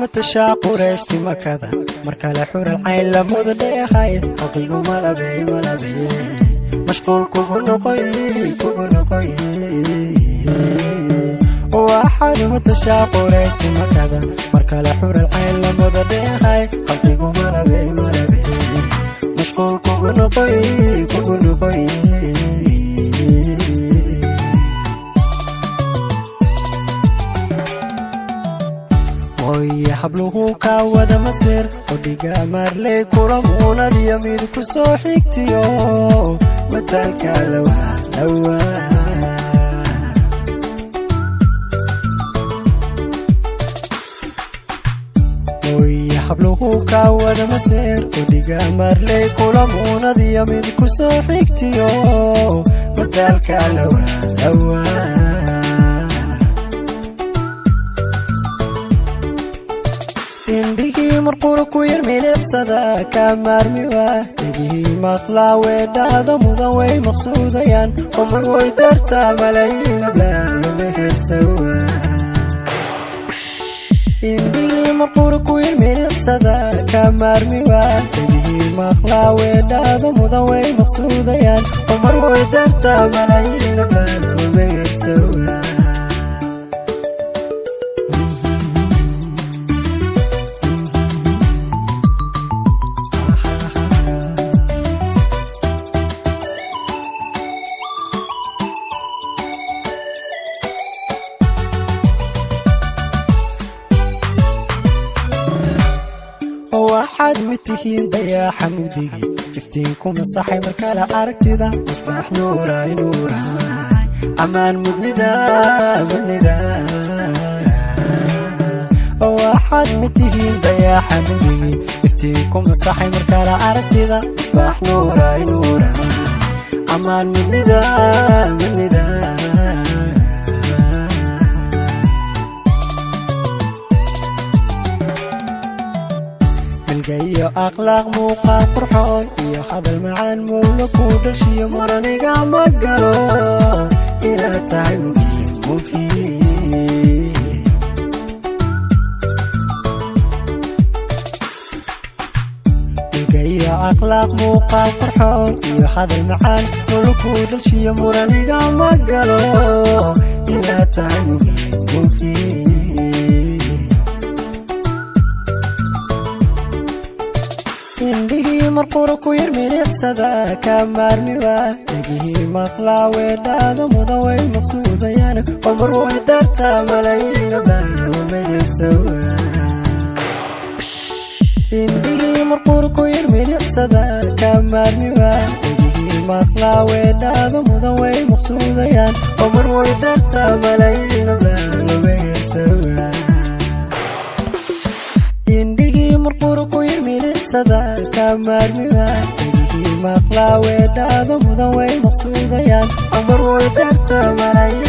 Matashaa Qurayshti Makada, mar kale xural cayn lamuda dheehay. Qalbigu malabey malabey, mashquul kugu noqoy, kugu noqoy. Waxaad matashaa Qurayshti Makada, mar kale xural cayn lamuda dheehay. Qalbigu malabey malabey, mashquul kugu noqoy, kugu noqoy. Mooye habluhu kaa wada masir, odhiga maarley kula muunadiyo mid ku soo xigtiyo mataalka lawa lawa. Mooye habluhu kaa wada masir, odhiga maarley kula muunadiyo mid ku soo xigtiyo mataalka lawa lawa. Indhihii marqura ku yar milicsada ka maarmi waa, dhegihii maqlaa weedhaada mudan way maqsuudayaan. Qomar way dartaa malayiin ablaaloma hersawa. Indhihii marqura ku yar milicsada ka maarmi waa, dhegihii maqlaa weedhaada mudan way maqsuudayaan. Qomar way dartaa malayiin ablaaloma hersawa. Waxaad mid tihiin dayaaxa mugdigii, iftiinku masaxay markale aragtida. Musbaax nuuraay nuuraay, ammaan mudnida mudnida. Waxaad mid tihiin dayaaxa mugdigii, iftiinku masaxay markale aragtida. Musbaax nuuraay nuuraay, ammaan mudnida mudnida. Milga iyo akhlaaq, muuqaal qurxoon iyo hadal macaan, mowla ku dhashiyo muraniga ma galo inaad tahay muhiim muhiim. Milga iyo akhlaaq, muuqaal qurxoon iyo hadal macaan, mowla ku dhashiyo muraniga ma galo inaad tahay muhiim muhiim. Indhihii marqura ku yar milicsada ka maarmi waa, dhegihii maqlaa weedhaada mudan way maqsuudayaan. Qomar way dartaa malayiin ablaaloma hersawa. Indhihii marqura ku yar milicsada ka maarmi waa, dhegihii maqlaa weedhaada mudan way maqsuudayaan. Qomar way dartaa malayiin ablaaloma hersawa. Indhihii marqura ku yar milicsada ka maarmi waa, dhegihii maqlaa weedhaada mudan way maqsuudayaan. Qomar way dartaa malayiin